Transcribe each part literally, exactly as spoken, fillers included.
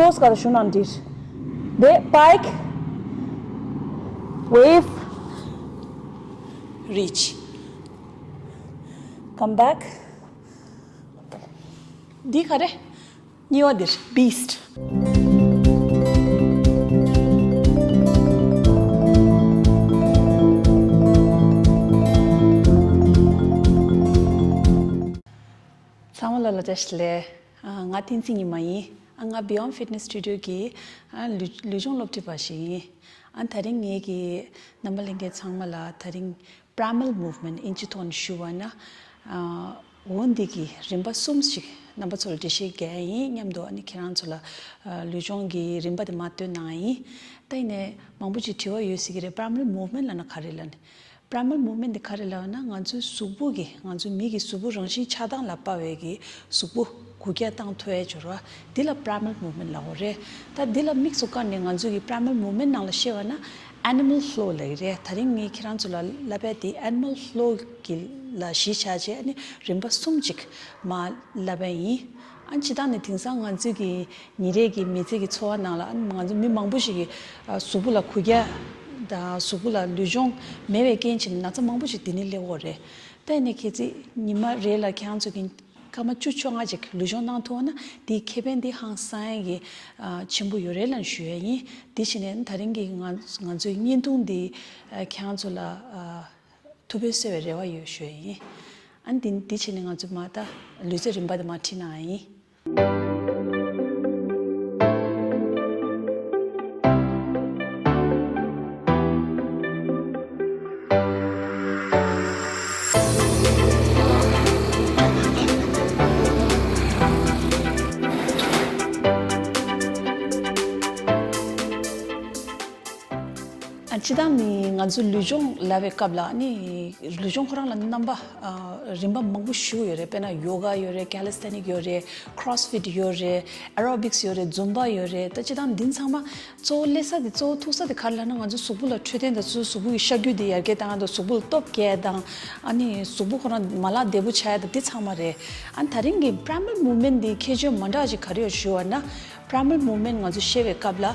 ཊོས་ག་རེ་ཞུ་ན་འདིར། དེ་པའིཀ། ཝེབ། རིཆ། ཀམ་བེག། འདི་ག་རེ། གཉིས་པ་འདིར་བིས་ཊི། ཚང་མ་ལ་ལ་བཀྲ་ཤིས་བདེ་ལེགས། ཨ། ང་བསྟན་འཛིན་ཉི་མ་ཡིན། ཨ། ང་Beyond Fitness Studio གི། ཨ། ལུས་ལུས་སྦྱོང་སློབ་ཁྲིད་པ་ཞིག་ཡིན། ཨ། དེ་རིང་ངེད་ཀྱི་རྣམ་པ་ལྷན་རྒྱས་ཚང་མ་ལ་དེ་རིང་Primal Movement ཨིན་ཇི་ཐོག་ནས་ཞུ་བ་ན། ཨ། འོ་འདི་གི་རིམ་པ་གསུམ་ཞིག་རྣམ་པ་ཚོ་ལ་འགྲེལ་བཤད་རྒྱག་ཡ་ཡིན། མཉམ་དུ་ཨ་ནི་ཁྱེད་རང་ཚོ་ལ། ཨ། ལུས་སྦྱོང་གི་རིམ་པ་དེ་མར་སྟོན་གནང་ཡ་ཡིན། ད་ཡིན་ནའི་མང་པོ་ཅིག་དྲི་བ་ཡོད་སྲིད་ཀྱི་རེད། Primal Movement ལབ་ན་ག་རེ་ལབ་ནས། Primal Movement དེ་ག་རེ་ལབ་ན། ང་ཚོའི་གཟུགས་པོ་གི། ང་ཚོའི་མི་གི་གཟུགས་པོ་རང་བཞིན་ཆགས་སྟངས་ལ་དཔག་པའི་གི་གཟུགས་པོ་འགུལ་སྐྱོད་བཏང་ཐུབ་ཡ་སྦྱོར་བ་འདི་ལ་Primal Movement ལབ་དགོས་རེད། ད་འདི་ལ་དམིགས་སུ་བཀར་ནས་ང་ཚོའི་གི་Primal Movement ནང་ལ་བཤད་པ་ན་Animal Flow ལབ་ཀྱི་རེད། དེ་རིང་ངས་ཁྱེད་རང་ཚོ་ལ་ལབ་པ་དེ་Animal Flow གི་ལ་གཞི་བཞག་བྱས་ཨ་ནི་རིམ་པ་གསུམ་ཅིག་མར་ལབ་པ་ཡིན། ཨ། སྤྱིར་བཏང་ནས་དེང་སང་ང་ཚོའི་གི་ཉིན་རེ་གི་མི་ཚེ་གི་འཚོ་བ་ནང་ལ། ཨ། ང་ཚོ་མི་མང་པོ་ཞིག་གིས། ཨ། གཟུགས་པོ་ལ་འགུལ་སྐྱོད་དང་གཟུགས་པོ་ལ་ལུས་སྦྱོང་མེད་པའི་རྐྱེན་བྱས་ནས་ན་ཚ་མང་པོ་ཞིག་འདི་ནས་སླེབས་ཡོད་རེད། ད་ཡིན་ནའི་གལ་སྲིད་ཉི་མ་རེ་ལ་ཁྱེད་རང་ཚོ་གི་སྐར་མ་བཅུ་བཅོ་ལྔ་ཅིག་ལུས་སྦྱོང་གནང་ཐུབ་ན་དེའི་ཁེ་ཕན་དེ་ཧང་སང་ཡ་གི། ཨ། ཆེན་པོ་ཡོད་རེད་ལབ་ཞུ་ཡ་ཡིན། དེ་བྱས་ནས་དེ་རིང་གི་ང་ང་ཚོའི་བརྙན་ཐུང་འདི། ཨ། ཁྱེད་རང་ཚོ་ལ། ཨ། ཐུགས་ཕན་གསོས་པའི་རེ་བ་ཡོད་ཞུ་ཡ་ཡིན། ཨ་ནི་འདི་འདི་བྱས་ནས་ང་ཚོས་མར་ད་ལུས་རྩལ་རིམ་པ་དེ་མར་ཁྲིད་གནང་ཡ་ཡིན། ཨ། སྤྱིར་བཏང་ནི་ང་ཚོ་ལུས་སྦྱོང་ལབ་པའི་སྐབས་ལ་ནི་ལུས་སྦྱོང་ཁོ་རང་ལ་རྣམ་པ། ཨ། རིམ་པ་མང་པོ་ཞིག་ཡོད་རེད། དཔེར་ན་ཡོ་ག་ཡོད་རེད། ཀེ་ལི་སི་ཐེ་ནིག་ཡོད་རེད། ཁྲོ་སི་ཕིཊ་ཡོད་རེད། ཨེ་རོ་བིག་སི་ཡོད་རེད། ཛུམ་བྷ་ཡོད་རེད། ད་སྤྱིར་བཏང་འདི་ཚང་མ་གཙོ་བོ་སླེབས་ས་དེ། གཙོ་བོ་ཐུག་ས་དེ་ག་རེ་ལབ་ན། ང་ཚོ་གཟུགས་པོ་ལ་འཕྲོད་བསྟེན་དང་གཟུགས་པོ་གི་ཤ་རྒྱུས་དེ་ཡར་རྒྱས་བཏང་ཡ་དང་། གཟུགས་པོ་ལ་སྟོབས་སྐྱེད་དང་། ཨ་ནི་གཟུགས་པོ་ཁོ་རང་མ་ལག་བདེ་པོ་ཆགས་ཡ་དང་། འདི་ཚང་མ་རེད། ཨ་ནི་དེ་རིང་གི་Primal Movement འདི་ཁྱད་ཆོས་མ་འདྲ་ཅིག་ག་རེ་ཡོད་ཞུ་བ་ན། Primal Movement ང་ཚོ་བཤད་པའི་སྐབས་ལ།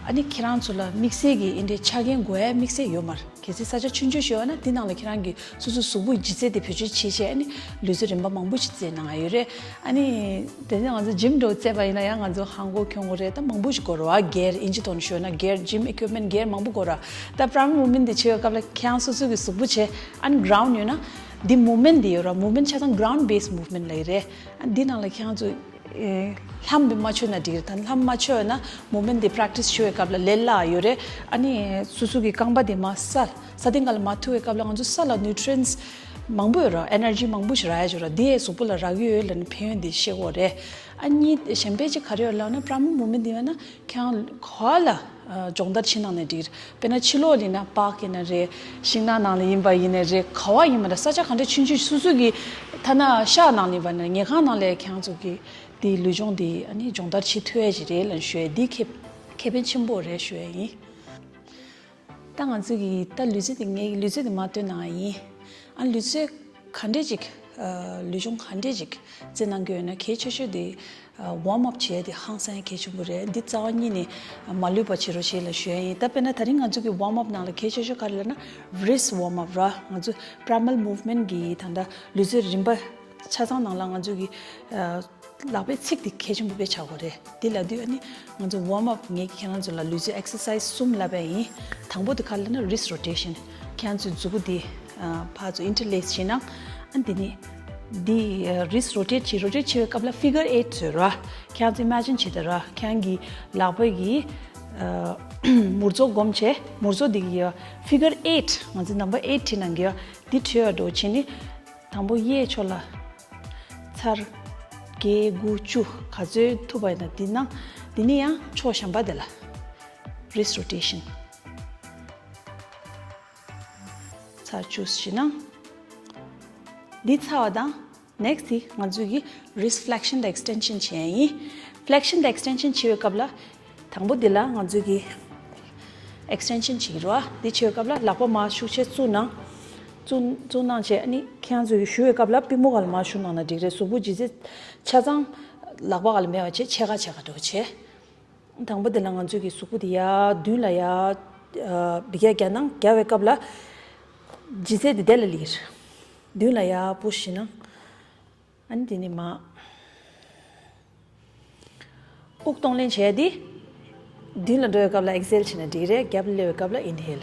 ཨ་ནི་ཁྱེད་རང་ཚོ་ལ་དམིགས་བསལ་གྱི་འདི་འདྲའི་ཆ་རྐྱེན་དགོས་ཡ་དམིགས་བསལ་ཡོད་མ་རེད། གལ་སྲིད་ས་ཆ་ཆུང་ཆུང་ཞིག་ཡོད་ན་འདི་ནང་ལ་ཁྱེད་རང་གི་སོ་སོའི་གཟུགས་པོའི་ལྗིད་ཚད་དེ་བེད་སྤྱོད་བྱེད་བྱས། ཨ་ནི་ལུས་རྩལ་རིམ་པ་མང་པོ་ཞིག་རྩེད་གནང་ཡ་ཡོད་རེད། ཨ་ནི་དེ་ནས་ང་ཚོ་ཇིམ་འདྲ་བོ་རྩེད་པ་ཡིན་ན་ཡང་ང་ཚོ་ཧང་གོ་གྱོང་གོ་རེད། ད་མང་པོ་ཞིག་དགོས་རེད་བ། གེར། ཨིན་ཇི་ཐོག་ནས་ཞུས་ན་གེར། ཇིམ་ཨི་ཀུབ་མེན་གེར་མང་པོ་དགོས་རེད། ད་Primal Movement དེ་བྱེད་པའི་སྐབས་ལ་ཁྱེད་རང་སོ་སོ་གི་གཟུགས་པོ་བྱས། ཨ་ནི་གྷ་རའུན་ཌི་ཡོད་ན་འདི་མུབ་མེན་ཊི་དེ་ཡོད་རེད། མུབ་མེན་ཊི་ཆ་ཚང་གྷ་རའུན་ཌི་བེ་སི་མུབ་མེན་ཊི་ལབ་ཀྱི་རེད། ཨ་འདི་ནང་ལ་ཁྱེད་རང་ཚོ། ཨེ། ལྷམ་དེ་མ་མཆོད་ན་འགྲིག་རེད། ད་ལྷམ་མ་མཆོད་ན་མུབ་མེན་ཊི་དེ་པྲེག་ཊི་སི་བྱེད་པའི་སྐབས་ལ་ལས་སླ་ཡོད་རེད། ཨ་ནི་སོ་སོ་གི་རྐང་པ་དེ་མར་ས་ས་སྟེང་ག་ལ་མར་ཐུག་པའི་སྐབས་ལ་ང་ཚོ་ས་ལ་ནིའུ་ཊི་རི་ཡེན་ཊི་མང་པོ་ཡོད་རེད། ཨེ་ནར་ཇི་མང་པོ་ཞིག་རག་ཡ་ཅིག་རེད། དེ་གཟུགས་པོ་ལ་རག་གི་ཡོད་ལབ་ནས་ཕན་ཡོན་དེ་ཤེས་དགོས་རེད། ཨ་གཉིས་གཞན་པ་ཅིག་ག་རེ་ཡོད་ལབ་ན། པྲ་མོལ་མུབ་མེན་ཊི་དེ་ཡོད་ན་ཁྱེད་རང་ག་ལ། ཨ། སྦྱོང་བརྡར་བྱེད་གནང་ནས་འགྲིག་རེད། དཔེར་ན་ཕྱི་ལོགས་ལ་ཡིན་ན་པཱརྐ་ཡིན་ན་རེད། ཤིང་ནགས་ནང་ལ་ཡིན་པ་ཡིན་ན་རེད། ག་བ་ཡིན་པ་ན་ས་ཆ་ག་འདྲ་ཆུང་ཆུང་སོ་སོ་གི་ཐ་ན་ཤག་ནང་ལ་ཡིན་པ་ན་ཉལ་ཁང་ནང་ལ་ཁྱེད་རང་ཚོ་གི་དེའི་ལུས་སྦྱོང་དེ་ཨ་ནི་སྦྱོང་བརྡར་བྱེད་ཐུབ་ཡ་ཞིག་རེད་ལབ་ཞུ་ཡ། འདི་ཁེ་ཁེ་ཕན་ཆེན་པོ་རེད་ཞུ་ཡ་ཡིན། ད་ང་ཚོ་གི་ད་ལུས་རྩལ་དེ། ངའི་ལུས་རྩལ་དེ་མར་སྟོན་གནང་ཡ་ཡིན། ཨ། ལུས་རྩལ་ག་འདྲས་ཅིག་ཨ། ལུས་སྦྱོང་ག་འདྲས་ཅིག་རྩེད་གནང་གི་ཡོད་ན་གལ་ཆེ་ཤོས་དེ། ཨ། ཝརམ་ཨབ་བྱེད་ཡ་དེ་ཧང་སང་གལ་ཆེན་པོ་རེད། འདི་རྩ་བ་ཉིད་ནས་མ་ལུས་པ་བྱེད་རོགས་བྱེད་ལབ་ཞུ་ཡ་ཡིན། ད་དཔེར་ན་དེ་རིང་ང་ཚོ་གི་ཝརམ་ཨབ་ནང་ལ་གལ་ཆེ་ཤོས་ག་རེ་ལབ་ན་རིསཊ་ཝརམ་ཨབ་ར། ང་ཚོ་པྲ་མོལ་མུབ་མེན་ཊི་གི་ད་ལྟ་ལུས་རྩལ་རིམ་པ་ཆ་ཚང་ནང་ལ་ང་ཚོ་གི། ཨ། ལག་པའི་ཚིགས་དེ་གལ་ཆེན་པོ་དཔེ་ཆགས་ཀྱི་རེད། དེ་ལབ་དུས་ཨ་ནི་ང་ཚོ་ཝརམ་ཨབ། ངས་ཁྱེད་རང་ཚོ་ལ་ལུས་རྩལ་ཨེག་སར་སའི་ཛི་གསུམ་ལབ་པ་ཡིན། དང་པོ་དེ་ག་རེ་ལབ་ན་རིསཊ་རོ་ཊེ་ཤན། ཁྱེད་རང་ཚོའི་མཛུབ་གུ་དེ། ཨ། ཕར་ཚུར་ཨིན་ཊར་ལེསི་བྱེད་ན། ཨ། འདི་ནི་འདི། ཨ། རིསཊ་རོ་ཊེཊ་བྱེད། རོ་ཊེཊ་བྱེད་པའི་སྐབས་ལ་ཕི་གར་ཨེཊ་བཟོས་ར། ཁྱེད་རང་ཚོ་ཨི་མེ་ཇིན་བྱེད་དང་ར། ཁྱེད་རང་གི་ལག་པ་གི། ཨ། མུར་ཚོ་སྒོམ་བྱས། མུར་ཚོ་འདི་གི་ཕི་གར་ཨེཊ། ང་ཚོ་ནམ་བར་ཨེཊ་བྲིས་གནང་གི་ཡོད། འདི་བྲིས་པ་འདྲ་བོ་བྱས་ནི། དང་པོ་གཡས་ཕྱོགས་ལ་ཚར་བརྒྱད་དགུ་བཅུ་ག་ཚོད་ཐུབ་པ་ཡིན་ན་འདི་ན། འདི་ནས་ཡང་ཕྱོགས་གཞན་པ་དེ་ལ་རིསཊ་རོ་ཊེ་ཤན། ཚར་བཅུ་ཞིག་ན། འདི་ཚར་བ་དང་ནེགསི་ཊི་དེ་ང་ཚོས་ཀྱི་རིསཊ་ཕི་ལེག་ཤན་དང་ཨེགས་ཊེན་ཤན་བྱེད་ཡ་ཡིན། ཕི་ལེག་ཤན་དང་ཨེགས་ཊེན་ཤན་བྱེད་པའི་སྐབས་ལ། དང་པོ་འདི་ལ་ང་ཚོས་ཀྱི་ཨེགས་ཊེན་ཤན་བྱེད་ཀྱི་རེད་བ། འདི་བྱེད་པའི་སྐབས་ལ་ལག་པ་མར་ཤུགས་ཆེ་བཙུགས་གནང་། བཙུགས་བཙུགས་གནང་བྱས། ཨ་ནི་ཁྱེད་རང་ཚོས་ཀྱི་གཞུ་བའི་སྐབས་ལ་པུས་མོ་སྒང་ལ་མར་གཞུ་གནང་ན་འགྲིག་རེད། གཟུགས་པོ་ལྗིད་ཚད་ཆ་ཚང་ལག་པ་སྒང་ལ་མེད་པ་བྱས། ཕྱེད་ཀ་ཕྱེད་ཀ་འདྲ་བོ་བྱས། དང་པོ་དེ་ལ་ང་ཚོས་ཀྱི་གཟུགས་པོ་དེ་ཡར་མདུན་ལ་ཡར་ཨ་འབུད་རྒྱག་རྒྱག་ན། རྒྱག་པའི་སྐབས་ལ་ལྗིད་ཚད་དེ་དེ་ལ་སླེབས་ཀྱི་རེད། མདུན་ལ་ཡར་པུ་ཤི་ནང་། ཨ་ནི་དེ་ནས་མར་དབུགས་གཏོང་ལེན་བྱས་ཏེ། མདུན་ལ་འགྲོ་བའི་སྐབས་ལ་ཨེག་སེལ་བྱས་ན་འགྲིག་རེད། རྒྱབ་ལ་སླེབས་པའི་སྐབས་ལ་ཨིན་ཧེལ།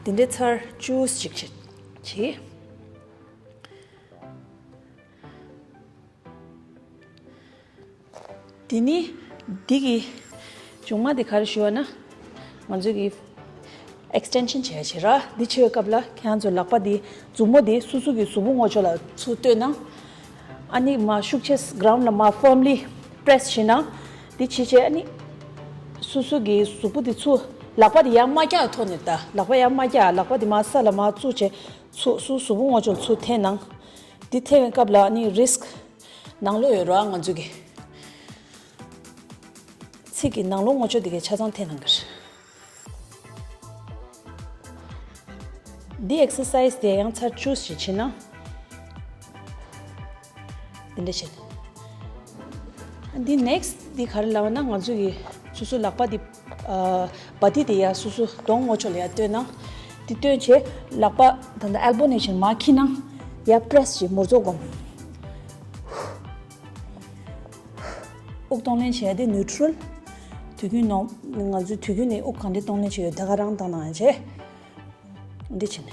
དེ་འདྲའི་ཚར་བཅུ་ཞིག་བྱེད། བྱེད། དེ་ནི་འདི་གི་མཇུག་མ་དེ་ག་རེ་ཞུ་བ་ན། ང་ཚོས་ཀྱི་ཨེག་སི་ཊེན་ཤན་བྱས་བྱས་ར། འདི་བྱེད་པའི་སྐབས་ལ་ཁྱེད་རང་ཚོ་ལག་པ་འདི་མཛུབ་མོ་འདི་སོ་སོ་གི་གཟུགས་པོ་ངོས་ཕྱོགས་ལ་ཚུར་གཏོད་ན། ཨ་ནི་མར་ཤུགས་ཆེ་གྷ་རའུན་ཌ་ལ་མར་ཕར་མ་ལི་པི་རེ་སི་བྱེད་ན། འདི་བྱེད་བྱེད་ཨ་ནི་སོ་སོ་གི་གཟུགས་པོ་འདི་ཚུར་ལག་པ་འདི་ཡར་མ་བཀྱག་ཐོག་ནས། ད་ལག་པ་ཡར་མ་བཀྱག་ལག་པ་འདི་མར་ས་ལ་མར་བཙུགས་བྱས་ཚུར་སོ་སོ་གཟུགས་པོ་ངོས་ཕྱོགས་ཚུར་འཐེན་ན། འདི་འཐེན་པའི་སྐབས་ལ་ཨ་ནི་རིསི་ཀི་ནང་ལོགས་ཡོད་ར། ང་ཚོ་གི་ཚིགས་ཀྱི་ནང་ལོགས་ངོས་ཕྱོགས་དེ་གའི་ཆ་ཚང་འཐེན་གནང་གི་རེད། འདི་ཨེག་སར་སའི་སི་དེ་ཡང་ཚར་བཅུ་ཞིག་བྱེད་ན། འདི་འདྲ་བྱེད། འདི་ནེག་སི་འདི་ག་རེ་ལབ་ན། ང་ཚོ་གི་སོ་སོ་ལག་པ་འདི་ཨ་བ་ཏི་དེ་ཡར་སོ་སོ་གདོང་ངོས་ཕྱོགས་ལ་ཡར་གཏོད་ན། འདི་གཏོད་བྱས་ལག་པ་ད་ལྟ་ཨེལ་བོ་ནས་བྱས་མར་འཁྱེར་ན། ཡར་པི་རེ་སི་བྱེད། མོར་ཚོ་སྒོམ། དབུགས་གཏོང་ལེན་བྱས་ཏེ་ནིའུ་ཊི་རལ། དུས་རྒྱུན་ནང་ང་ཚོས་དུས་རྒྱུན་ནས་དབུགས་གང་འདྲ་གཏོང་ལེན་བྱས་ཡོད། ད་ག་རང་བཏང་གནང་བྱས། འདི་བྱས་ནས།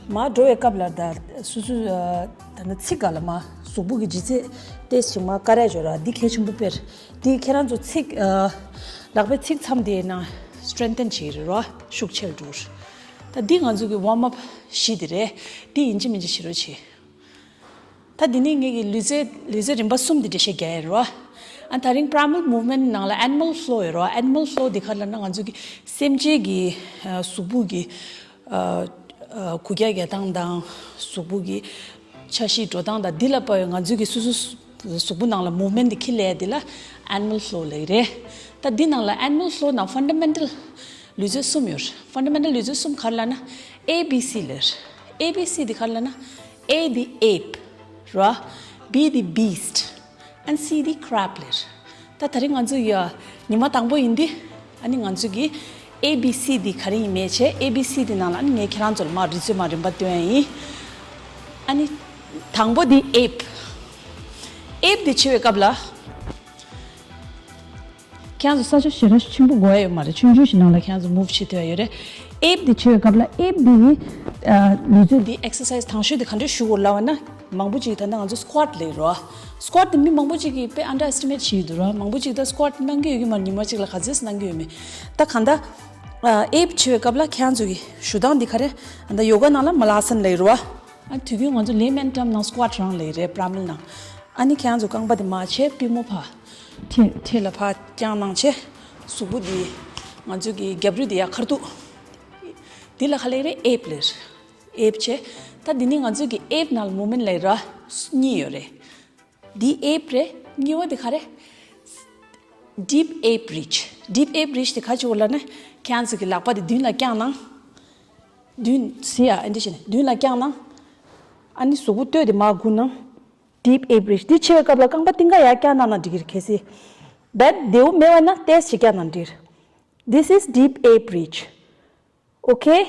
མར་འགྲོ་བའི་སྐབས་ལ་ད་སོ་སོ་ཨ་ད་ནི་ཚིགས་སྒང་ལ་མར་གཟུགས་པོ་གི་ལྗིད་ཚད་ཏོག་ཙམ་མར་བཀག་རེས་བྱོས་ར། འདི་གལ་ཆེན་པོ་དཔེར། འདི་ཁྱེད་རང་ཚོ་ཚིགས་ཨ་ལག་པའི་ཚིགས་མཚམས་དེ་ནང་སི་ཊེང་ཐན་བྱེད་ཀྱི་རེད་ར། ཤུགས་ཆེར་འགྲོ། ད་འདི་ང་ཚོ་གི་ཝརམ་ཨབ་བཞི་དེ་རེད། འདི་ཡིན་གཅིག་མིན་གཅིག་བྱེད་རོགས་བྱེད། ད་འདི་ནི་ངེད་ཀྱི་ལུས་རྩལ་ལུས་རྩལ་རིམ་པ་གསུམ་འདི་འགྲེལ་བཤད་རྒྱག་ཡ་རེད་བ། ཨ་ད་རིང་པི་རའི་མལ་མུབ་མེན་ཊི་ནང་ལ་ཨེ་ནི་མལ་ཕི་ལོ་ཡོད་རེད་བ། ཨེ་ནི་མལ་ཕི་ལོ་འདི་ག་རེ་ལབ་ན། ང་ཚོ་གི་སེམས་ཅན་གྱི་ཨ་གཟུགས་པོ་གི་ཨ་ཨ་འགུལ་སྐྱོད་རྒྱག་སྟངས་དང་། གཟུགས་པོ་གི་འཆར་གཞི་འགྲོ་སྟངས་དང་། འདི་ལ་དཔག་པའི་ང་ཚོ་གི་སོ་སོ་གཟུགས་པོ་ནང་ལ་མུབ་མེན་ཊི་འདི་འཁྱེར་སླེབས་ཡ་འདི་ལ་ཨེ་ནི་མལ་ཕི་ལོ་ལབ་ཀྱི་རེད། ད་འདི་ནང་ལ་ཨེ་ནི་མལ་ཕི་ལོ་ནང་ཕན་ཌ་མེན་ཊལ་ལུས་རྩལ་གསུམ་ཡོད་རེད། ཕན་ཌ་མེན་ཊལ་ལུས་རྩལ་གསུམ་ག་རེ་ལབ་ན། ཨེ་བི་སི་ལབ་ཀྱི་རེད། ཨེ་བི་སི་འདི་ག་རེ་ལབ་ན། A the ape ར། B the beast and C the crab ལབ་ཀྱི་རེད། ད་ད་རིང་ང་ཚོ་ཡ་ཉི་མ་དང་པོ་ཡིན་དུས། ཨ་ནི་ང་ཚོ་གི་ཨེ་བི་སི་འདི་ག་རེ་ཡིན་མིན་བྱས། ཨེ་བི་སི་འདི་ནང་ལ་ཨ་ནི་ངས་ཁྱེད་རང་ཚོ་ལ་མར་རིག་མཛོད་མར་རིམ་པ་སྟོན་ཡ་ཡིན། ཨ་ནི་དང་པོ་འདི་ཨེབ། ཨེབ་འདི་བྱེད་པའི་སྐབས་ལ། ཁྱེད་རང་ཚོ་ས་ཆ་ཞེ་དྲག་ཆེན་པོ་དགོས་ཡ་ཡོད་མ་རེད། ཆུང་ཆུང་ཞིག་ནང་ལ་ཁྱེད་རང་ཚོ་མུབ་བྱེད་ཐུབ་ཡ་ཡོད་རེད། ཨེབ་འདི་བྱེད་པའི་སྐབས་ལ་ཨེབ་འདི་ཨ་ལུས་རྩལ་འདི་ཨེག་སར་སའི་སི་དང་ཤོས་འདི་ག་འདྲས་ཞུ་དགོས་ལབ་པ་ན། མང་པོ་ཅིག་ད་ལྟ་ང་ཚོ་སི་ཀོ་ཊི་ལབ་ཀྱི་རེད་བ། སི་ཀོ་ཊི་འདི་མི་མང་པོ་ཅིག་གིས་དཔེ་ཨན་ཌར་ཨེ་སི་ཊི་མེཊ་བྱེད་ཀྱི་འདུག་ར། མང་པོ་ཅིག་ད་སི་ཀོ་ཊི་གནང་གི་ཡོད་ཀྱི་མ་རེད། ཉི་མ་གཅིག་ལ་ག་ཚོད་གནང་གི་ཡོད་མེད། ད་གང་ལྟར་ཨ་ཨེབ་བྱེད་པའི་སྐབས་ལ་ཁྱེད་རང་ཚོ་གི་ཞུ་སྟངས་འདི་ག་རེ། ད་ཡོ་ག་ནང་ལ་མ་ལ་སན་ལབ་ཀྱི་རེད་བ། ཨ་དུས་རྒྱུན་ང་ཚོ་ལེ་མན་ཊམ་ནང་སི་ཀོ་ཊི་རང་ལབ་ཀྱི་རེད། པི་ར་མལ་ནང་། ཨ་ནི་ཁྱེད་རང་ཚོ་རྐང་པ་འདི་མར་བྱས། པུས་མོ་ཕར་འཁྱེར། འཁྱེར་ལ་ཕར་བརྐྱངས་གནང་བྱས། གཟུགས་པོ་འདི་ང་ཚོ་གི་རྒྱབ་རི་འདི་ཡར་ཁ་ཐུག་འདི་ལ་ག་ལབ་ཀྱི་རེད། ཨེབ་ལབ་ཀྱི་རེད། ཨེབ་བྱས། ད་འདི་ནི་ང་ཚོ་གི་ཨེབ་ནང་ལ་མུབ་མེན་ཊི་ལབ་ཀྱི་ར། གཉིས་ཡོད་རེད། འདི་ཨེབ་རེད། གཉིས་པ་འདི་ག་རེ། ཌིབ་ཨེབ་རིཆ། ཌིབ་ཨེབ་རིཆ་དེ་ག་རེ་བྱེད་དགོས་ལབ་ན། ཁྱེད་རང་ཚོ་གི་ལག་པ་དེ་མདུན་ལ་བརྐྱངས་ན། མདུན་ཟེར་ཡ་ཨ་འདི་བྱས་ནས་མདུན་ལ་བརྐྱངས་ན། ཨ་ནི་གཟུགས་པོ་སྟོད་དེ་མར་སྒུར་ན། ཌིབ་ཨེབ་རིཆ། འདི་བྱེད་པའི་སྐབས་ལ་རྐང་པ་རྟིང་ཀ་ཡར་བརྐྱངས་གནང་ན་འགྲིག་གི་རེད། གལ་སྲིད་བེད་བདེ་པོ་མེད་པ་ན་ཏོག་ཙམ་བརྐྱངས་གནང་འགྲིག་གི་རེད། This is deep ape reach. Okay.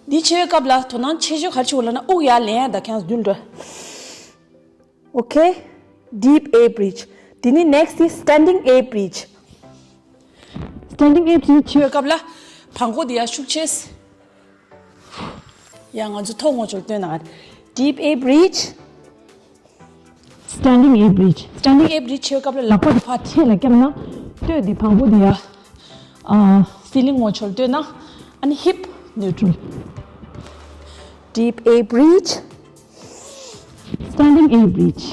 འདི་བྱེད་པའི་སྐབས་ལ་དོ་སྣང་ཆེ་ཤོས་ག་རེ་བྱེད་དགོས་ལབ་ན། དབུགས་ཡར་ལེན་ཡ་དང་ཁྱེད་རང་མདུན་འགྲོ། Okay. Deep ape reach. དེ་ནི་ནེག་སི་དེ་standing ape reach. Standing ape reach བྱེད་པའི་སྐབས་ལ་བྲང་ཁོག་དེ་ཡར་ཤུགས་ཆེ། ཡ་ང་ཚོ་ཐོག་ངོས་ཕྱོགས་སྟོན་ན། Deep ape reach. Standing ape reach. Standing ape reach བྱེད་པའི་སྐབས་ལ་ལག་པ་དེ་ཕར་འཁྱེར་ལ་བརྐྱངས་ན། སྟོད་དེ་བྲང་ཁོག་དེ་ཡ། ཨ་སི་ལིང་ངོས་ཕྱོགས་སྟོན་ན། ཨ་ནི་ཧིབ་ནིའུ་ཊི་རལ། Deep ape reach. Standing ape reach.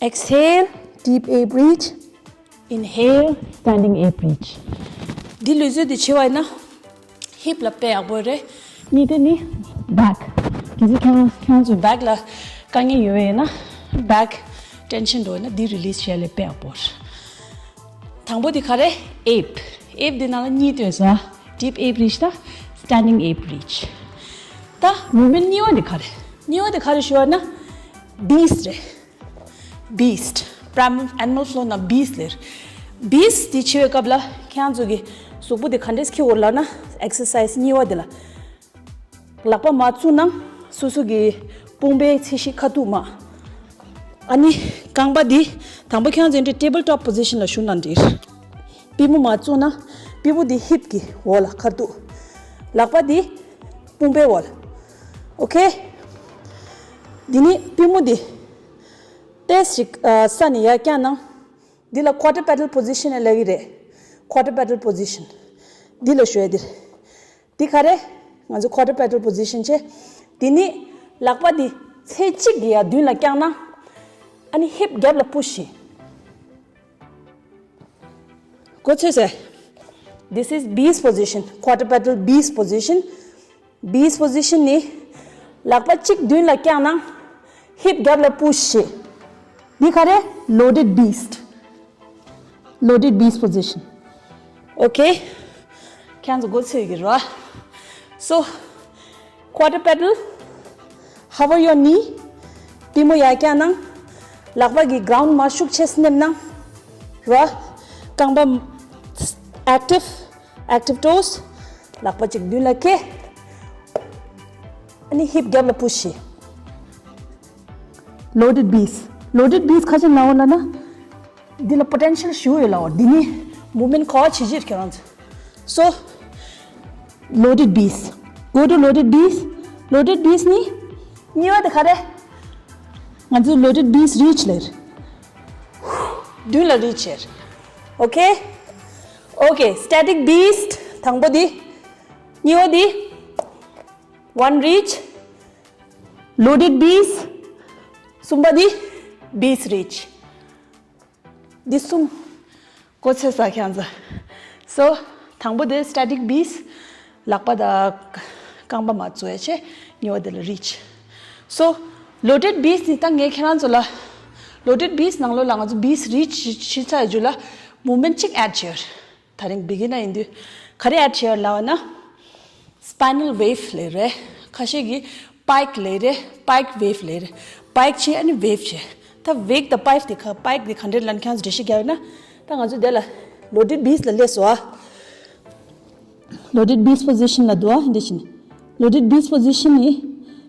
Exhale, deep ape reach. Inhale, standing ape reach. འདི་ལུས་རྩལ་འདི་བྱེད་པ་ཡིན་ན། ཧིབ་ལ་དཔེ་ཡག་པོ་རེད། གཉིས་དེ་ནི་བེག། གལ་སྲིད་ཁྱེད་རང་ཁྱེད་རང་ཚོའི་བེག་ལ་དཀའ་ངལ་ཡོད་པ་ཡིན་ན། བེག་ཊེན་ཤན་འགྲོ་ཡིན་ན་འདི་རི་ལིས་བྱེད་ཡ་ལ་དཔེ་ཡག་པོ་རེད། དང་པོ་དེ་ག་རེ། ཨེབ། ཨེབ་དེ་ནང་ལ་གཉིས་སྟོན་ས། ཌིབ་ཨེབ་རིཆ་དང་སི་ཊེན་ཌིང་ཨེབ་རིཆ། ད་མུབ་མེན་ཊི་གཉིས་པ་དེ་ག་རེ། གཉིས་པ་དེ་ག་རེ་ཞུ་བ་ན། beast རེད། beast། primal animal flow ནང་beast ལེར། beast དེ་བྱེད་པའི་སྐབས་ལ་ཁྱེད་རང་ཚོ་གི་གཟུགས་པོ་དེ་ག་འདྲས་འཁྱེར་དགོས་ལབ་ན། exercise གཉིས་པ་དེ་ལ། ལག་པ་མར་བཙུགས་ན་སོ་སོ་གི་དཔུང་པའི་ཚད་གཞི་ཁ་ཐུག་མར། ཨ་ནི་རྐང་པ་འདི་དང་པོ་ཁྱེད་རང་ཚོ་འདི་table top position ལ་བཞུགས་ན་འགྲིག་པུས་མོ་མར་བཙུགས་ན་པུས་མོ་འདི་hip གི་འོག་ལ་ཁ་ཐུག་ལག་པ་འདི་དཔུང་པའི་འོག་ལ། okay། འདི་ནི་པུས་མོ་འདི་ཏོག་ཙམ་ཞིག་ས་ནས་ཡར་བརྐྱངས་ན། འདི་ལ་quadrupedal position ལབ་ཀྱི་རེད། quadrupedal position འདི་ལ་ཞུ་ཡ་འདི་རེད། འདི་ག་རེ། ང་ཚོ་quadrupedal position བྱས། འདི་ནི་ལག་པ་འདི་ཚེ་གཅིག་གི་ཡ་མདུན་ལ་བརྐྱངས་ན། ཨ་ནི་hip རྒྱབ་ལ་push བྱེད། གོ་ཚོད་ཟེར། This is beast position, quadrupedal beast position. beast position ནི་ལག་པ་གཅིག་མདུན་ལ་བརྐྱངས་ན་hip རྒྱབ་ལ་push བྱེད། འདི་ག་རེ། loaded beast. loaded beast position. okay. ཁྱེད་ཚོ་གོ་ཚོད་ཀྱི་རོ། so, quadrupedal, hover your knee. པུས་མོ་ཡར་བརྐྱངས་ན། ལག་པ་གི་ground མར་ཤུགས་ཆེ་སྣེབས་ན། རོ། རྐང་པ་active, active toes. ལག་པ་གཅིག་མདུན་ལ་འཁྱེར། ཨ་ནི་hip རྒྱབ་ལ་push བྱེད། loaded beast. loaded beast ག་ཅི་ལབ་ཡོད་ལབ་ན། འདི་ལ་potential ཞེ་པོ་ཡོད་ལབ་ཡོད། འདི་ནི་movement ག་པར་བྱེད་ཀྱི་ཡོད་ཁྱེད་རང་ཚོ། so, loaded beast. go to loaded beast. loaded beast ནི་གཉིས་པ་དེ་ག་རེ། ང་ཚོ་loaded beast reach ལབ་ཀྱི་རེད། མདུན་ལ་reach བྱེད། okay. okay, static beast དང་པོ་འདི། གཉིས་པ་འདི། one reach. loaded beast. གསུམ་པ་འདི། beast reach. འདི་གསུམ། གོ་ཚོད་ས་ཁྱེད་ཚོ། so, དང་པོ་དེ་static beast. ལག་པ་དང་རྐང་པ་མར་བཙུགས་ཡ་བྱས། གཉིས་པ་དེ་ལ་reach. so, loaded beast ནི་ད་ངས་ཁྱེད་རང་ཚོ་ལ། loaded beast ནང་ལོགས་ལ་ང་ཚོ་beast reach བྱེད་ཚར་རྗེས་ལ་movement གཅིག་add བྱེད་ཡོད། ད་རིང་beginner ཡིན་དུས་ག་རེ་add བྱེད་ཡོད་ལབ་ན། spinal wave ལབ་རེད། ཁ་ཤས་ཀྱིས་pike ལབ་རེད། pike wave ལབ་རེད། pike བྱས་ཨ་ནི་wave བྱས། ད་wave དང་pike དེ་ག pike དེ་ག་འདྲས་ལབ་ན་ཁྱེད་ཚོ་འགྲེལ་བཤད་རྒྱག་ཡོད་ན། ད་ང་ཚོ་དེ་ལ་loaded beast ལ་སླེབས་སོང་ཨ། loaded beast position ལ་འདུག་ཨ། འདི་བཞིན། loaded beast position ནི་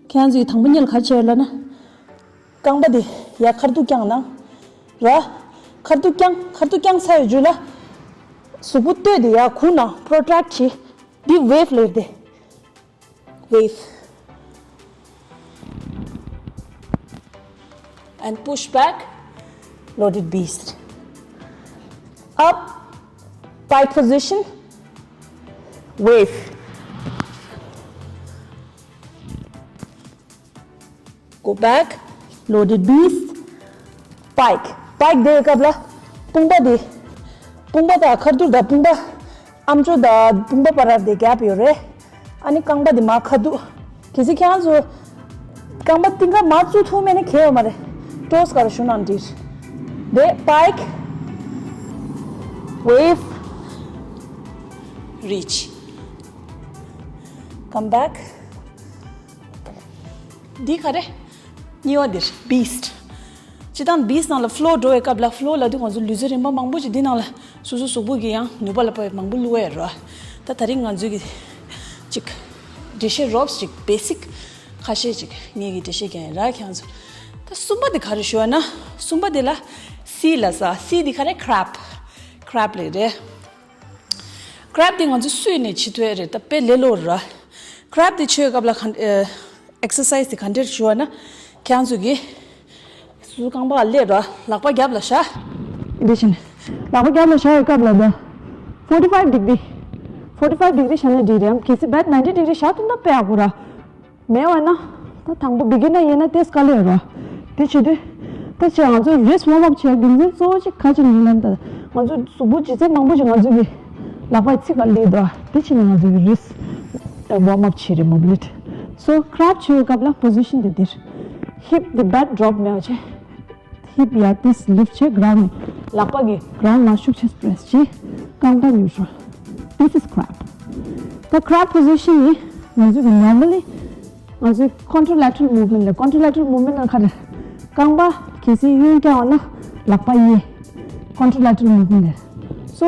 ཁྱེད་ཚོ་ཡི་དང་པོ་ཉིད་ལ་ག་རེ་བྱས་ཡོད་ལབ་ན། རྐང་པ་དེ་ཡར་ཁ་ཐུག་བརྐྱངས་ན། ར། ཁ་ཐུག་བརྐྱངས། ཁ་ཐུག་བརྐྱངས་ཚར་བའི་རྗེས་ལ། གཟུགས་པོ་སྟོད་དེ་ཡར་གུག་ན་protract བྱེད། འདི་wave ལབ་དེ། wave. and push back, loaded beast. up, pike position, wave. go back, loaded beast, pike. pike དེའི་སྐབས་ལ་དཔུང་པ་དེ། དཔུང་པ་དང་ཁ་ཐུག་དང་དཔུང་པ། ཨམ་ཅོག་དང་དཔུང་པ་བར་དེ་gap ཡོད་རེད། ཨ་ནི་རྐང་པ་དེ་མར་ཁ་ཐུག་གལ་སྲིད་ཁྱེད་རང་ཚོ་རྐང་པ་གཏིང་ཁ་མར་བཙུགས་ཐུབ་མེད་ན་གལ་ཡོད་མ་རེད། toes ག་རུ་བཞུགས་ན་འགྲིག་དེ་pike, wave, reach. come back. འདི་ག་རེ། གཉིས་པ་འདིར་beast. སྤྱིར་བཏང་beast ནང་ལ་flow འགྲོ་བའི་སྐབས་ལ་flow ལབ་དུས་ང་ཚོ་ལུས་རྩལ་རིམ་པ་མང་པོ་ཅིག་འདི་ནང་ལ་སོ་སོ་གཟུགས་པོ་གི་ཡང་ནུས་པ་ལ་དཔག་པའི་མང་པོ་བླུགས་ཡ་ར། ད་ད་རིང་ང་ཚོའི་གི་ཅིག་འགྲེལ་བཤད་རོབ་ཅིག་basic ཁ་ཤས་ཅིག་ངེད་ཀྱི་འགྲེལ་བཤད་རྒྱག་ཡ་ར་ཁྱེད་ཚོ། ད་གསུམ་པ་དེ་ག་རེ་ཞུ་བ་ན། གསུམ་པ་དེ་ལ་sea ལབ་ས། sea དེ་ག་རེ། crab. crab ལབ་རེད། crab དེ་ང་ཚོ་སུས་ནས་བྱེད་ཐུབ་ཡ་རེད། ད་དཔེ་ལས་སླ་པོ་ར། crab དེ་བྱེད་སྐབས་ལ་ག་ཨེ་exercise དེ་ག་འདྲས་ཞུ་བ་ན། ཁྱེད་ཚོ་གིས་སོ་སོ་རྐང་པ་སླེབས་ར། ལག་པ་རྒྱབ་ལ་བཞག་འདི་བཞིན། ལག་པ་རྒྱབ་ལ་བཞག་ཡའི་སྐབས་ལ་ད་forty five degree, forty five degree བཞག་ན་འགྲིག་རེད། གལ་སྲིད་བད་ninety degree བཞག་ཐུབ་ན་དཔེ་ཡག་པོ་ར། མེད་པ་ན། ད་དང་པོ་beginner ཡིན་ན་དེ་དཀའ་ལས་རོ། དེ་བྱེད་དུས། ད་ཆ་ང་ཚོ་wrist warm up བྱེད་རྒྱུ་མཚན་གཙོ་བོ་ཅིག་ག་ཅིག་ཡིན་ལབ་ན། ད་ང་ཚོ་གཟུགས་པོ་ལྗིད་ཚད་མང་པོ་ཅིག་ང་ཚོ་གི་ལག་པའི་ཚིགས་ཀ་སླེབས་འདུག་དེ་བྱས་ནས་ང་ཚོ་གི་wrist warm up བྱེད་རེད། mobility. so crab བྱེད་པའི་སྐབས་ལ་position དེ་འདིར། hip དེ་བད་drop མེད་པ་བྱས། hip ཡར་ཏིས་lift བྱས་ground ནས་ལག་པ་གིས་ground ལ་ཤུགས་ཆེ་press བྱས། རྐང་པ་ཉུར་ཤོག this is crab. ད་crab position ནི་ང་ཚོ་གི་normally ང་ཚོའི་contralateral movement ལ། contralateral movement ལ་ག་རེ། རྐང་པ་གལ་སྲིད་གཡོན་བརྐྱངས་ཡོད་ན་ལག་པ་གཡས། Contralateral movement རེད། So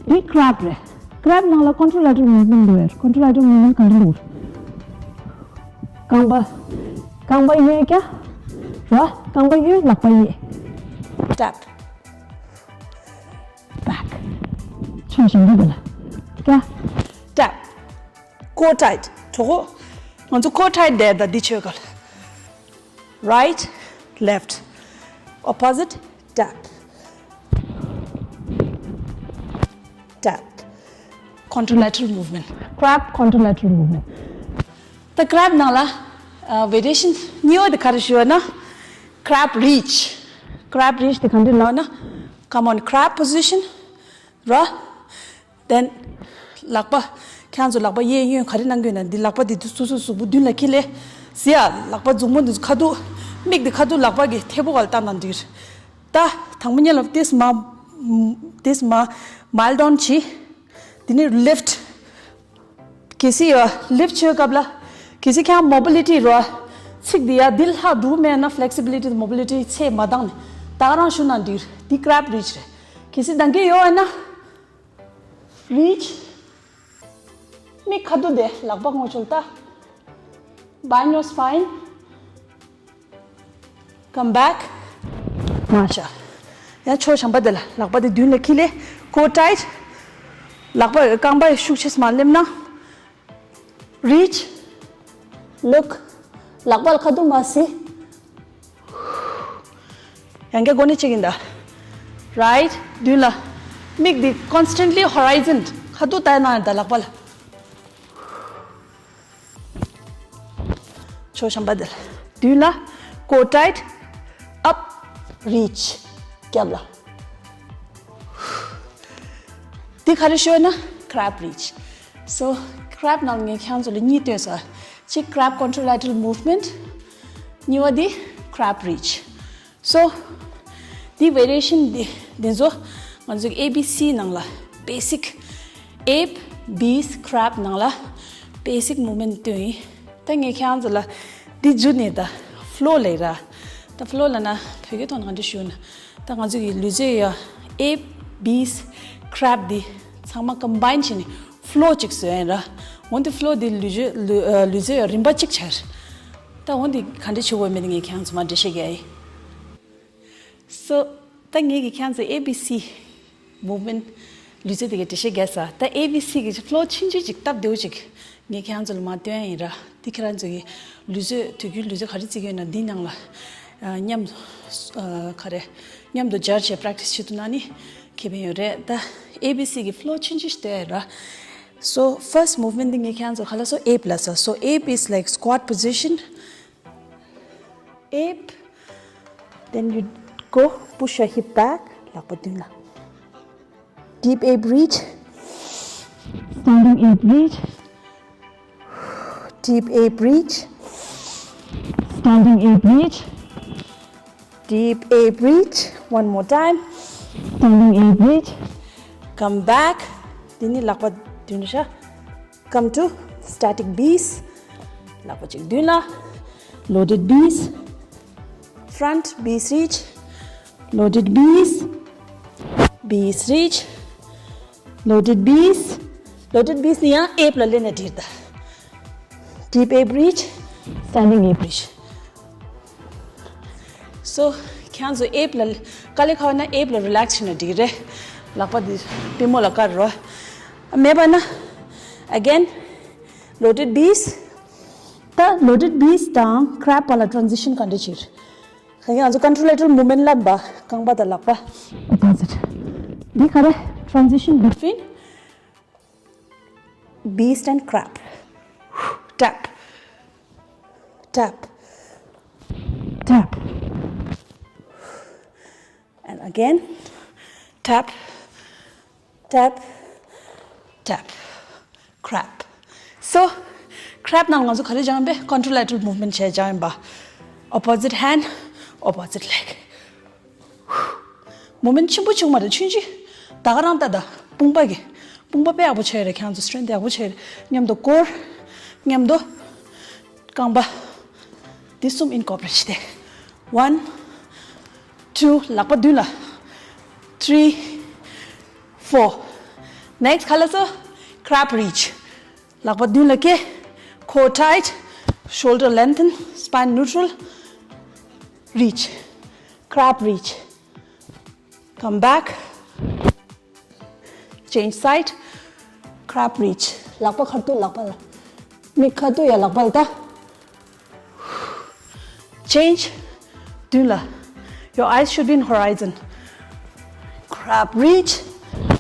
འདི་crab རེད། Crab ནང་ལ་contralateral movement འདུག་རེད། Contralateral movement ག་འདྲ་འདུག་རྐང་པ། རྐང་པ་གཡོན་བརྐྱངས་ར། རྐང་པ་གཡོན། ལག་པ་གཡས། Tap back. ཕྱོགས་གཞན་པ་དེ་ལ་བརྐྱངས། Tap. Core tight. གྲོགས་པོ། ང་ཚོ་core tight བསྡད་ད་འདི་ཆོས་ག་ལ། Right, left, opposite, tap, tap. Contralateral movement. Crab contralateral movement. ད་crab ནང་ལ་ཨ་variation གཉིས་པ་དེ་ག་རེ་ཞུ་བ་ན། Crab reach. Crab reach དེ་ག་འདྲ་ལབ་ན། Come on, crab position. ར། Then ལག་པ། ཁྱེད་ཚོ་ལག་པ་གཡས་གཡོན་ག་རེ་གནང་གི་ཡོད་ན། འདི་ལག་པ་འདི་སོ་སོ་གཟུགས་པོ་མདུན་ལ་འཁྱེར་ལེ། ཟེར་ཡ། ལག་པ་མཛུབ་མོ་འདི་ཁ་ཐུག་མིག་འདི་ཁ་ཐུག་ལག་པ་གི་མཐེ་བོ་ག་ལ་བཏང་ན་འགྲིག་ད་དང་པོ་ཉིད་ལ་ཏིས་མ། ཏིས་མ། Mild down བྱེད། འདི་ནི་lift. གལ་སྲིད་ཡ་lift བྱེད་སྐབས་ལ། གལ་སྲིད་ཁྱེད་mobility རོ། ཚིགས་འདི་ཡ་འདི་ལྷག་འདུག་མེད་ན་flexibility mobility ཚད་མ་འདང་ནས་ད་ག་རང་ཞུ་ན་འགྲིག་འདི་crab reach རེད། གལ་སྲིད་འདང་གི་ཡོད་ན། Reach. མིག་ཁ་ཐུག་དེ་ལག་པ་ངོ་ཆོལ་ལྟ། Bind your spine. Come back. མ་ཤ། ཡང་ཕྱོགས་གཞན་པ་དེ་ལ་ལག་པ་དེ་མདུན་ལ་འཁྱེར་ལེ། Core tight. ལག་པ་རྐང་པ་ཤུགས་ཆེས་མ་སླེབས་ན། Reach. Look. ལག་པ་ལ་ཁ་ཐུག་མ་ཟེར། ཡང་བསྐྱར་འགོ་ནས་གཅིག་ཡིན་ད། Right. མདུན་ལ། མིག་འདི་constantly horizon ཁ་ཐུག་ལྟ་ན་ཡང་ད་ལག་པ་ལ། ཕྱོགས་གཞན་པ་འདི་ལ། མདུན་ལ། Core tight. Up. Reach. རྒྱབ་ལ། འདི་ག་རེ་ཞུ་ན་crab reach. So crab ནང་ངས་ཁྱེད་ཚོ་ལ་གཉིས་སྟོན་ས། གཅིག་crab contralateral movement. གཉིས་པ་འདི་crab reach. So འདི་variation འདི་འདི་ཚོ་ང་ཚོའི་A B C ནང་ལ་basic ape, beast, crab ནང་ལ་basic movement སྟོན་ཡིན། ད་ངས་ཁྱེད་ཚོ་ལ་འདི་བརྒྱུད་ནས་ད་flow ལས་ར། ད་flow ལ་ན་བོད་སྐད་ཐོག་ནང་འདི་ཞུ་ན། ད་ང་ཚོ་གི་ལུས་རྩལ་ཡ་ape, beast, crab འདི་ཚང་མ་combine བྱས་ནས་flow གཅིག་བཟོས་ཡིན་ར། འོན་ཏེ་flow འདི་ལུས་རྩལ་ལུས་ཨ་ལུས་རྩལ་ཡ་རིམ་པ་གཅིག་ཆགས། ད་འོན་ཏེ་ག་འདྲ་བྱེད་དགོས་མེད་ངས་ཁྱེད་ཚོ་མ་འདྲི་ཤེས་གི་ཨེ། So ད་ངས་ཀྱི་ཁྱེད་ཚོ་A B C movement ལུས་རྩལ་དེ་གའི་འགྲེལ་བཤད་རྒྱག་ས། ད་A B C གི་flow ཆུང་ཆུང་ཅིག་སྟབས་བདེ་བོ་ཅིག་ངས་ཁྱེད་ཚོ་ལ་མ་སྟོན་ཡིན་ར། འདི་ཁྱེད་རང་ཚོ་གི་ལུས་རྩལ་དུས་རྒྱུན་ལུས་རྩལ་ག་རེ་རྩེ་གི་ཡོད་ན་འདི་ནང་ལ་ཨ་མཉམ་ཨ་ག་རེ་མཉམ་དུ་སྦྱར་བྱས་practice བྱེད་ཐུབ་ན་ནི་ཁེ་ཕན་ཡོད་རེད། ད་A B C གི་flow ཆུང་ཆུང་ཞིག་སྟོན་ཡིན་ར། So first movement འདི་ངས་ཁྱེད་ཚོ་ག་ལ་སོ་ape ལ་སོ། So ape is like squat position. Ape. Then you go push your hip back. ལག་པ་མདུན་ལ། Deep ape reach. Standing ape reach. Deep ape reach. Standing ape reach. Deep ape reach. One more time. Standing ape reach. Come back. འདི་ནི་ལག་པ་མདུན་ལ་བཞག Come to static beast. ལག་པ་གཅིག་མདུན་ལ། Loaded beast. Front beast reach. Loaded beast. Beast reach. Loaded beast. Loaded beast ནི་ཡང་ape ལ་སླེབས་ན་འགྲིག་ད། Deep ape reach. Standing ape reach. So ཁྱེད་ཚོ་ape ལ་དཀའ་ལས་ཁག་ན་ape ལ་relax བྱས་ན་འགྲིག་རེད། ལག་པ་འདི་པུས་མོ་ལ་བཀར་རོ། མེད་པ་ན་again loaded beast. ད་loaded beast དང་crab བར་ལ་transition ག་འདྲ་བྱེད། ཁ་ཁྱེད་ཚོ་contralateral movement ལབ་པ་རྐང་པ་དང་ལག་པ། Opposite. འདི་ག་རེ་transition between beast and crab. Tap. Tap. Tap. And again. Tap. Tap. Tap. Crab. So crab ནང་ང་ཚོ་ག་རེ་སྦྱངས་པས། Contralateral movement བྱས་སྦྱངས་ཡིན་པ། Opposite hand, opposite leg. Movement ཆེན་པོ་བྱུང་མ་རེད། ཆུང་ཆུང་། ད་ག་རང་ལྟ་ད། དཔུང་པ་གི་དཔུང་པ་དཔེ་ཡག་པོ་ཆགས་ཡོད་རེད། ཁྱེད་ཚོ་strength ཡག་པོ་ཆགས་ཡོད་རེད། མཉམ་དུ་core། མཉམ་དུ་རྐང་པ། འདི་གསུམ་incorporate བྱས་ཏེ། One, two, ལག་པ་མདུན་ལ། three, four. Next ག་ལ་སོ། Crab reach. ལག་པ་མདུན་ལ་བཀལ། Core tight, shoulder lengthen, spine neutral. Reach. Crab reach. Come back. Change side. Crab reach. ལག་པ་ཁ་ཐུག་ལག་པ་ལ། མིག་ཁ་ཐུག་ཡ་ལག་པ་ལ་ལྟ། Change. མདུན་ལ། Your eyes should be in horizon. Crab reach.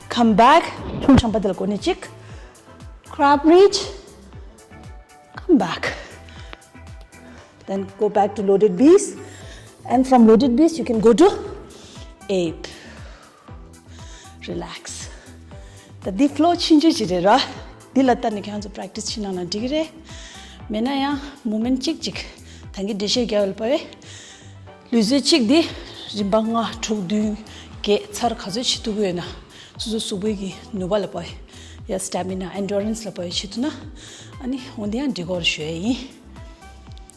Come back. ཁྱུང་ཆམ་པ་དེ་ལ་གོ་ནི་གཅིག Crab reach. Come back. Then go back to loaded beast. And from loaded beast, you can go to ape. Relax. ད་འདི་flow ཆུང་ཆུང་ཅིག་རེད་ར། འདི་ལ་ལྟ་ནས་ཁྱེད་ཚོ་practice བྱེད་གནང་ན་འགྲིག་གི་རེད། མེད་ན་ཡང་movement གཅིག་གཅིག་ད་གིན་འགྲེལ་བཤད་རྒྱག་ཡོད་པ་བས། ལུས་རྩལ་གཅིག་འདི་རིམ་པ་ལྔ་དྲུག་བདུན་བརྒྱད་ཚར་ག་ཚོད་བྱེད་ཐུབ་ཀྱི་ཡོད་ན། སོ་སོ་གཟུགས་པོའི་གི་ནུས་པ་ལ་བབ་ཡ་stamina, endurance ལ་བབ་ཡ་བྱེད་ཐུབ་ན། ཨ་ནི་འོ་འདི་ཡང་འགྲིག་གོ་རེད་ཞུ་ཡ་ཡིན།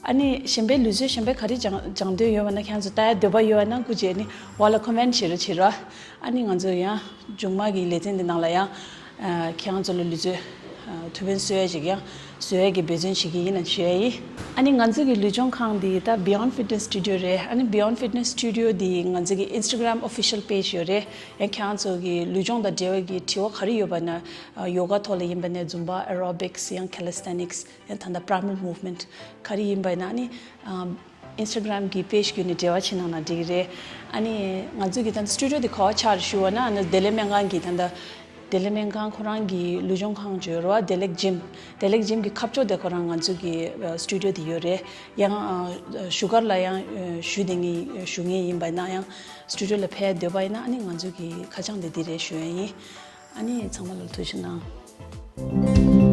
ཨ་ནི་གཞན་པའི་ལུས་རྩལ་གཞན་པའི་ག་རེ་སྦྱང་སྦྱང་འདོད་ཡོད་པ་ན་ཁྱེད་ཚོ་ལྟ་ཡ་འདོད་པ་ཡོད་པ་ན་སྐུ་མཁྱེན་ནི་ཝ་ལ་comment བྱེད་རོགས་བྱེད་རོགས། ཨ་ནི་ང་ཚོ་ཡང་མཇུག་མ་གི་ལེ་ཚན་འདི་ནང་ལ་ཡང་ཁྱེད་ཚོ་ལ་ལུས་རྩལ་ཐུགས་ཕན་གསོས་ཡ་ཞིག་ཡང་བཟོ་ཡ་གི་འབད་བརྩོན་བྱེད་ཀྱི་ཡིན་ལ་ཞུ་ཡ་ཡིན། ཨ་ནི་ང་ཚོ་གི་ལུས་སྦྱོང་ཁང་འདི་ད་Beyond Fitness Studio རེད། ཨ་ནི་Beyond Fitness Studio འདི་ང་ཚོ་གི་Instagram official page ཡོད་རེད། ཡང་ཁྱེད་ཚོ་གི་ལུས་སྦྱོང་དང་འབྲེལ་བའི་གི་དྲི་བ་ག་རེ་ཡོད་པ་ན་ཡོ་ག་ཐོག་ལ་ཡིན་པ་ན་Zumba, aerobics ཡང་calisthenics ཡང་ད་ལྟ་primal movement ག་རེ་ཡིན་པ་ཡིན་ན་ཨ་ནི་ཨམ་Instagram གི་page བརྒྱུད་ནས་འབྲེལ་བ་བྱེད་གནང་ན་འགྲིག་གི་རེད། ཨ་ནི་ང་ཚོ་གི་ད་ལྟ་studio དེ་ག་པར་ཆགས་རེད་ཞུ་བ་ན་ཨ་ནི་བདེ་ལེགས་སྨན་ཁང་གི་ད་ལྟ་བདེ་ལེགས་སྨན་ཁང་ཁོ་རང་གི་ལུས་སྦྱོང་ཁང་ཅིག་ཡོད་རེད་བ། བདེ་ལེགས་gym། བདེ་ལེགས་gym གི་ཁ་ཕྱོགས་དེ་ཁོ་རང་ང་ཚོ་གི་studio དེ་ཡོད་རེད། ཡང་བཞུགས་སྒར་ལ་ཡང་བཞུགས་བསྡད་མཁན་བཞུགས་མཁན་ཡིན་པ་ཡིན་ན་ཡང་studio ལ་ཕེབས་འདོད་པ་ཡིན་ན་ཨ་ནི་ང་ཚོ་གི་ཁ་བྱང་དེ་འདི་རེད་ཞུ་ཡ་ཡིན། ཨ་ནི་ཚང་མ་ལ་ཐུགས་རྗེ་གནང་།